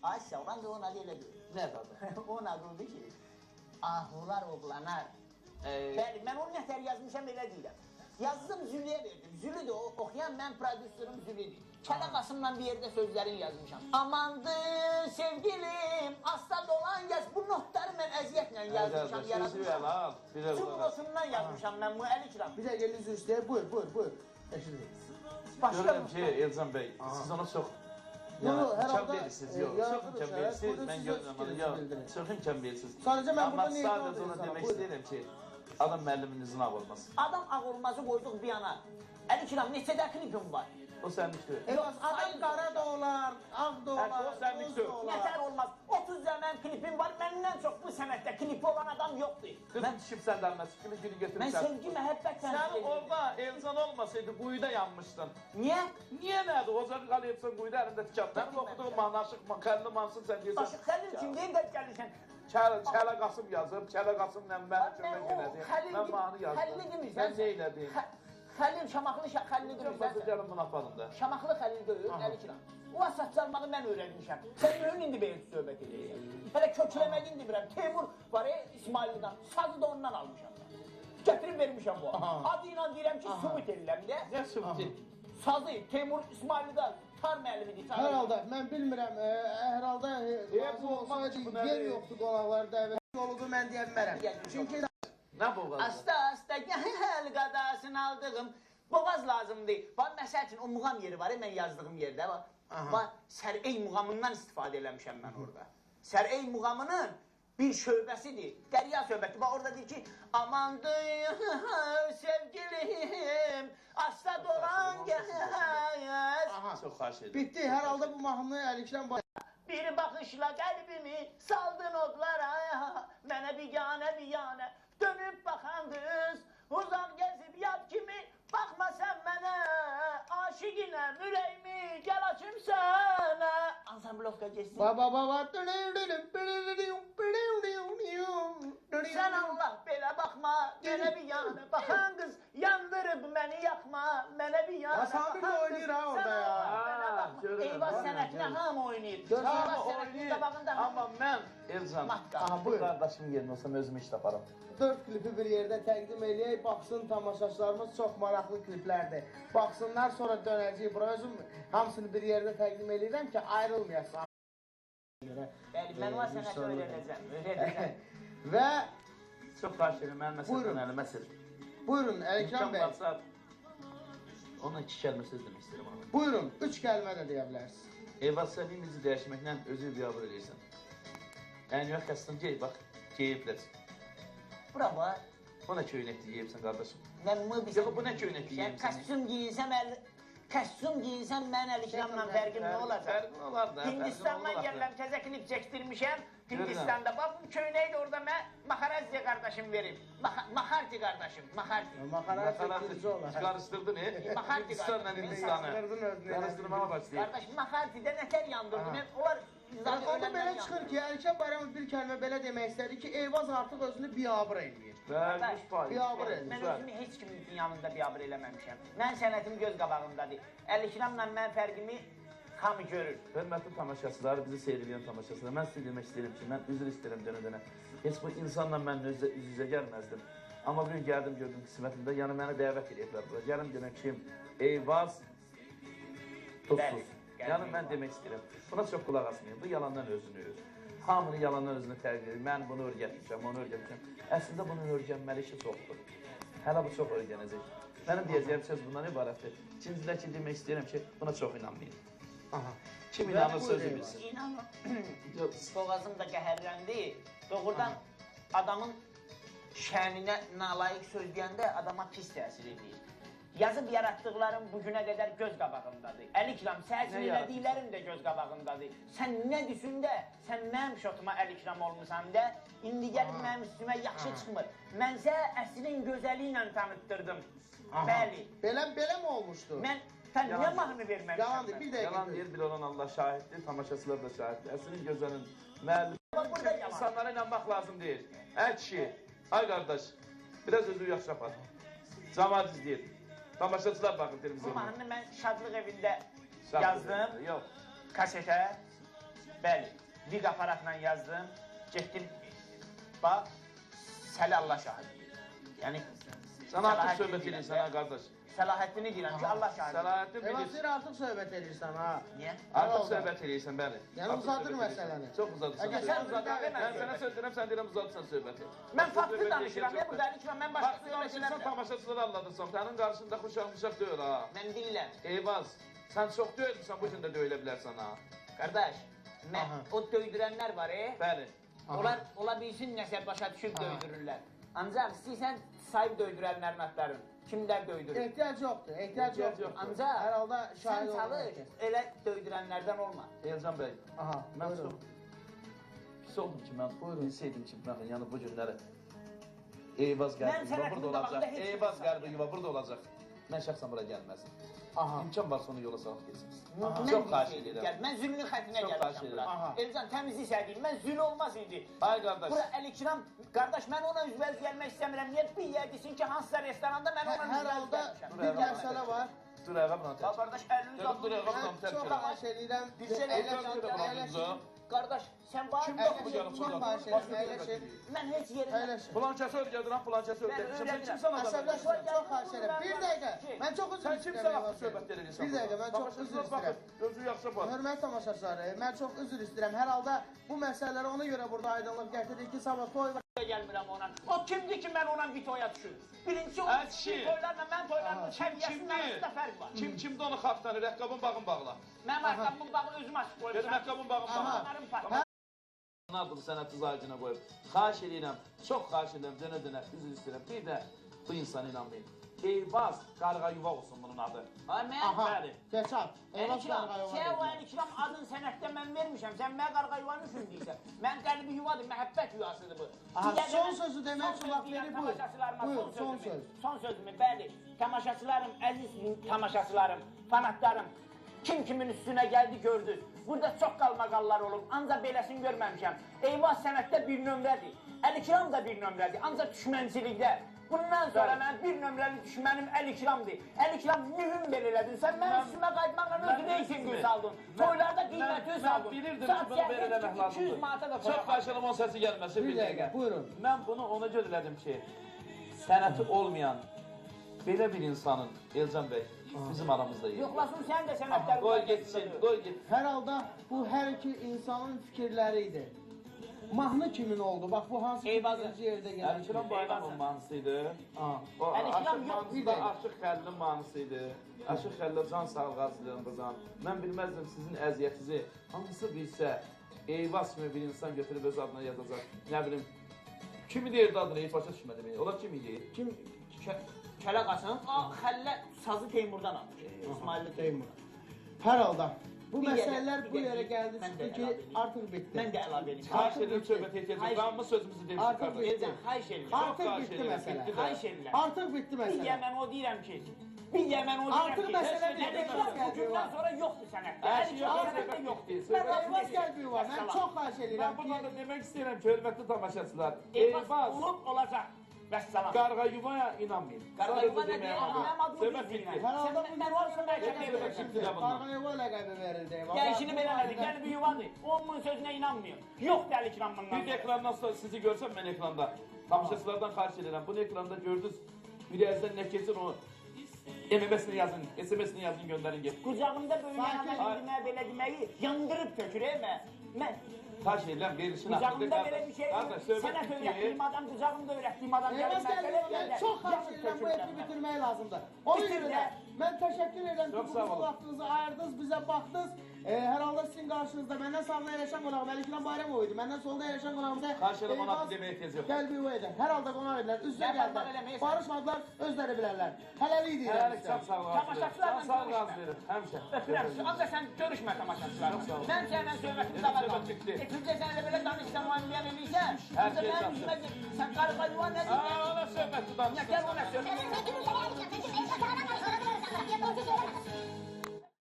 Ayşə, olan da onun adı elə deyil. Nədir adı? Onun adı odur ki, Ahular oğlanar. Bəli, mən onu nətər yazmışam elə deyirəm. Yazdım, Zülüyə verdim. Zülü də o, oxuyan mən prodüserim Zülüdür. Kələ Qasımla bir yerdə sözlərini yazmışam. Amandır sevgilim, asta dolan gəz. Bu notları mən əziyyətlə yazmışam, yaratmışam. Cüm notundan yazmışam mən bu Əli Kiram. Bir dəqiqə üzr istəyir. Buyur, buyur, buyur. Eşidirik. Görürəm ki, Elcan bəy, siz ona çox imkan verirsiniz, yox, çox imkan verirsiniz, mən görürəm onu, yox, çox imkan verirsiniz. Sadəcə mən burada niyə sadəcə ona demək istəyirəm ki, adam müəlliminizin ağ olmaz. Adam ağ olmazı qoyduq bir yana. Əli Kiram, neçə də klipim var? O sənlik deyil. Adam qara da olar, ağ da olar, o sənlik deyil. Nətər olmaz. 30 zaman klipim var, məndən çox bu sənətdə klipi olan adam yoxdur. Qızım düşüb sən də almaz, klipini götürürsən. Mən sevgi, məhəbbət sənət Sən orada Elcan olmasaydı quyuda yanmışdın. Niyə? Niyə nədir? Ocaq qalayıbsan quyuda əlində tikan. Mənim oxuduğum mahnı, Xəlil Mansın sən deyirsən. Başı Xəlil kim deyir də gəlirsən. Kələ Qasım yazıb, Kələ Qasımla mənə kömək elədi. Mən mahnı yazdım. Xəlili demirsən. Mən nə elədim? Xəlil, Şamaxlı Xəlili demirsən. Gəlin bunu aparın da. Şamaxlı Xəlil deyil, Əli Kiram. O əsas çalmağı mən öyrənmişəm. Sən mühün indi belə söhbət edirsən. Hələ kökləmədin demirəm. Teymur var İsmaillidən, sazı da ondan almışam mən. Gətirib vermişəm bu. Adı ilə deyirəm ki, sübut eləyirəm də. Nə sübut? Sazı Teymur İsmaillidən tar müəllimidir. Hər halda, mən bilmirəm, hər halda lazım olsaydı yer yoxdur qonaqları dəvət yoludur, mən deyə bilmərəm. Çünki nə boğazı? Asta asta gəl qadasını aldığım boğaz lazımdır. Bax, məsəl üçün o muğam yeri var, mən yazdığım yerdə. Bax, Sərey muğamından istifadə eləmişəm mən orada. Sərey muğamının bir şöbəsidir, dərya söhbəti. Bax, orada deyir ki, amandır sevgilim, asta dolan gəl. Çox xahiş edirəm. Bitdi, hər halda bu mahnını Əli Kiram Bir baxışla qəlbimi saldın odlara, mənə biganə biganə dönüb baxan qız, uzaq gəzib yad kimi, baxma sən mənə, aşiqinəm ürəyimi, gəl açım sənə. Ansamblovka geçsin. Baba baba. Sən Allah belə baxma, mənə bir yana baxan qız, yandırıb məni yaxma, mənə bir yana baxan qız. Samir də oynayır ha orada ya. Eyvaz sənətinə hamı oynayır. Hamı oynayır, amma mən Elcan, qardaşımın yerinə olsam özümü iş taparam. 4 klipi bir yerdə təqdim eləyək, baxsın tamaşaçılarımız, çox maraqlı kliplərdir. Baxsınlar, sonra dönəcəyik bura. Özüm hamısını bir yerdə təqdim eləyirəm ki, ayrılmayasın. Bəli, mən o sənəti öyrənəcəm, öyrənəcəm. Və... Çox xahiş edirəm, mənim məsələn əlimə söz. Buyurun, Əli Kiram bəy. Onunla 2 kəlmə söz demək istəyirəm ona. Buyurun, 3 kəlmə də deyə bilərsiniz. Eyvaz, sən imizi dəyişməklə özünü biabır eləyirsən. Ən yox, xəstəm gey, bax, geyiblər. Bura var. Bu nə köynəkdir geyibsən, qardaşım? Mən mı bilsəm? Yox, bu nə köynəkdir geyibsən? Kostyum giyinsəm, kostyum giyinsəm, mən Əli Kiramla fərqim nə olacaq? Fərqin olar da. Hindistandan gəlirəm, təzə klip çəkdirmişəm. Hindistanda. Bax, bu köynəyi də orada mən Maxarazzi qardaşım verib. Maxarti qardaşım, Maxarti. Maxarazzi olar. Qarışdırdın, Maxarti Hindistanla Hindistanı. Qarışdırmağa başlayır. Qardaş, Maxartidə nətər yandırdım. Onlar Orada belə çıxır ki, Əli Kiram Bayramov bir kəlmə belə demək istədi ki, Eyvaz artıq özünü biabır eləyir. Bəli, 100%. Biabır eləyir. Mən özümü heç kimin yanında biabır eləməmişəm. Mən sənətim göz qabağındadır. Əli Kiramla mən fərqimi hamı görür. Hörmətli tamaşaçılar, bizi seyr edən tamaşaçılar, mən sizə demək istəyirəm ki, mən üzr istəyirəm dönə-dönə. Heç bu insanla mən üz-üzə gəlməzdim. Amma bugün gəldim, gördüm qismətimdə, yəni məni dəvət eləyiblər bura. Gəlim deyirəm ki, Eyvaz Tozsuz. Yəni mən demək istəyirəm, buna çox qulaq asmayın, bu yalandan özünü öyür. Hamını yalandan özünü təqdir edir. Mən bunu öyrətmişəm, onu öyrətmişəm. Əslində bunun öyrənməli işi çoxdur. Hələ bu çox öyrənəcək. Mənim deyəcəyim söz bundan ibarətdir. İkincilər ki, demək istəyirəm ki, buna çox inanmayın. Kim inanır sözü bilsin. İnanır. Boğazım da qəhərləndi. Doğrudan adamın şəninə nalayiq söz deyəndə adama pis təsir edir. Yazıb yaratdıqlarım bugünə qədər göz qabağındadır. Əli Kiram, səhəsin elədiklərim də göz qabağındadır. Sən nə düşün də, sən mənim şotuma Əli Kiram olmusan da, indi gəlib mənim üstümə yaxşı çıxmır. Mənsə əsrin gözəli ilə tanıtdırdım. Bəli. Belə mi olmuşdu? Mən, sən niyə mahnı verməmişəm? Yalandır, bir dəqiqə. Yalan deyir, bir olan Allah şahiddir, tamaşaçılar da şahiddir. Əsrin gözəlin müəllif insanlara inanmaq lazım deyil. Ə kişi, ay qardaş, biraz özü yaxşı apar. Camaat izləyir. Tamaşaçılar baxın televizyonda. Bu mahnını mən Şadlıq evində yazdım. Yox. Kasetə. Bəli, lig aparatla yazdım. Getdim, bax, Səli Allah şahidi. Yəni, Sən artıq söhbət edirsən ha, qardaş. Səlahəddini deyirəm ki, Allah şahidi. Səlahəddin bilir. Eyvaz, artıq söhbət edirsən ha. Niyə? Artıq söhbət edirsən, bəli. Yəni uzadır məsələni. Çox uzadırsan. Sən uzadırsan. Mən sənə söz deyirəm, sən deyirəm uzadırsan söhbəti. Mən faktı danışıram, ya burada Əli mən başqa söhbət eləmirəm. Tamaşaçıları alladırsan, sənin qarşında xuşaq-muşaq deyil ha. Mən deyirəm. Eyvaz, sən çox döyülmüsən, bu gün də döyülə bilərsən ha. Qardaş, o döydürənlər var, Bəli. Onlar ola bilsin nəsə başa düşüb döydürürlər. Ancaq istəyirsən sayıb döydürənlərin adlarını. Kimlər döydürür? Ehtiyac yoxdur, ehtiyac yoxdur. Ancaq hər halda sən çalış, elə döydürənlərdən olma. Elcan bəy, mən çox pis oldum ki, mən bilseydim ki, baxın, yəni bu günləri Eyvaz Qərbi yuva burada olacaq, Eyvaz Qərbi yuva burada olacaq. Mən şəxsən bura gəlməzdim. İmkan varsa onu yola salıb getsiniz. Çox xahiş edirəm. Mən zülmün xətrinə gəlmişəm bura. Elcan, təmizlik sədiyim, mən zül olmaz idi. Ay qardaş. Bura Əli-Kiram, qardaş, mən ona üzbəüz gəlmək istəmirəm. Niyə bir yer desin ki, hansısa restoranda mən ona üzbəüz gəlmişəm. Hər halda bir məsələ var. Dur, əvə buna tərk. Qardaş, əliniz alın. Dur, əvə buna tərk. Çox xahiş edirəm. Qardaş, sən var. Kim baxı gəlib əyləşin. Mən heç yerimdə. Filan kəsi öyrədirəm, filan kəsi öyrədirəm. Sən kimsən adam? Əsəbləşmə, çox xahiş edirəm. Bir dəqiqə, mən çox üzr istəyirəm. Sən kimsən haqqı söhbət edirsən? Bir dəqiqə, mən çox üzr istəyirəm. Gözü yaxşı var. Hörmətli tamaşaçıları, mən çox üzr istəyirəm. Hər halda bu məsələlərə ona görə burada aydınlıq gətirdik ki, sabah toy var. Gəlmirəm ona. O kimdir ki, mən ona bir toya düşür? Birincisi o toylarla mən toylarımın səviyyəsinin arasında fərq var. Kim kimdir onu xalq tanır? Rəqqabın bağın bağla. Mənim ayaqqabımın bağı özüm açıb qoymuşam. Benim ayaqqabımın bağın bağla. Bunlardır bu sənəti zacına qoyub. Xahiş edirəm, çox xahiş edirəm, dönə-dönə üzr istəyirəm. Bir də bu insana inanmayın. Eyvaz Qarğa Yuva olsun bunun adı. Aha, Keçap. Eyvaz Qarğa Yuva. Sən o Əli-Kiram adını sənətdə mən vermişəm. Sən mənə Qarğa Yuvanı üçün deyirsən. Mən qəlbi yuvadır, məhəbbət yuvasıdır bu. Aha, son sözü demək üçün vaxt verir, buyur. Buyur, son söz. Son sözümü, bəli. Tamaşaçılarım, əziz tamaşaçılarım, fanatlarım. Kim kimin üstünə gəldi gördünüz. Burada çox qalmaqallar olub, ancaq beləsini görməmişəm. Eyvaz sənətdə bir nömrədir. Əli-Kiram da bir nömrədir, ancaq düşmənçilikdə. Bundan sonra mənim bir nömrəli düşmənim Əli-Kiramdır. Əli-Kiram mühüm belə elədin. Sən mənim üstümə qayıtmaqla özü reytingi saldın. Toylarda qiyməti saldın. Mən bilirdim ki, bunu belə eləmək lazımdır. Çox xahiş edirəm, onun səsi gəlməsin bir dəqiqə. Buyurun. Mən bunu ona görə elədim ki, sənəti olmayan belə bir insanın, Elcan bəy, bizim aramızda yeri. Yoxlasın, sən də sənətləri. Qoy getsin, qoy getsin. Hər halda bu hər iki insanın fikirləri idi. Mahnı kimin oldu? Bax, bu hansı ki birinci yerdə gəldi? Əli-Kiram Bayramın mahnısı idi. Aşıq mahnısı da Aşıq Xəlilin mahnısı idi. Aşıq Xəlilə can sağlığı arzulayıram qızan. Mən bilməzdim sizin əziyyətinizi hansı bilsə Eyvaz kimi bir insan götürüb öz adına yazacaq. Nə bilim, kimi deyirdi adını, heç başa düşmədim. Ola kimi deyir? Kim? Kələ Qasım. Xəlilə sazı Teymurdan almış. İsmailli Teymurdan. Hər halda. Bu məsələlər bu yerə gəldi çıxdı ki, artıq bitdi. Mən də əlavə edeyim. Xahiş edirəm, söhbət ehtiyac yox. Qanımız sözümüzü demişik qardaş. Elcan, xahiş edirəm. Artıq bitdi məsələ. Xahiş edirəm. Artıq bitdi məsələ. Bir də mən o deyirəm ki, bir də mən o deyirəm ki, artıq məsələ bitdi. Bugündən sonra yoxdur sənətdə. Sənətdə yoxdur. Eyvaz Qəlbi var. Mən çox xahiş edirəm Mən bundan da demək istəyirəm ki, hörmətli tamaşaçılar, Eyvaz olub olacaq. Vəssalam. Qarğa yuvaya inanmayın. Qarğa yuva nə deyir? Mənim adımı bilsinlər. Hər halda bu gün Qarğa yuva ləqəbi verildi. Gəlişini belə elədi. Qəlbi yuvadır. Onun sözünə inanmıyor. Yoxdur Əli-Kiram bundan. Bir də ekrandan sonra sizi görsəm mən ekranda. Tamaşaçılardan xahiş edirəm. Bunu ekranda gördünüz. Ürəyinizdən nə keçir onu MMS-ni yazın, SMS-ni yazın, göndərin get. Qucağımda böyüyən adam indi mənə belə deməyi yandırıb tökür, mən. Xahiş edirəm, verilişin haqqında. Qucağımda belə bir şey sənət öyrətdiyim adam, qucağımda öyrətdiyim adam. Eyvaz Qəlbi, çox xahiş edirəm, bu efiri bitirmək lazımdır. Ona görə də mən təşəkkür edirəm ki, bu vaxtınızı ayırdınız, bizə baxdınız. Hər halda sizin qarşınızda məndən sağda əyləşən qonağım Əli-Kiram Bayramov idi. Məndən solda əyləşən qonağım isə Eyvaz Qəlbi yuva idi. Hər halda qonaq idilər, üz-üzə gəldilər. Barışmadılar, özləri bilərlər. Hələlik deyirəm sizə. Tamaşaçılarla görüşmə. Öpürəm sizi. Ancaq sən görüşmə tamaşaçılarla. Mən səninlə söhbətim davam edir. Efirdə sən elə belə danışsan, müəyyən eləyirsən. Mənim üzümə sən qarğa yuva nə deyirsən? Ona söhbəti danışsan. Gəl ona söhbəti.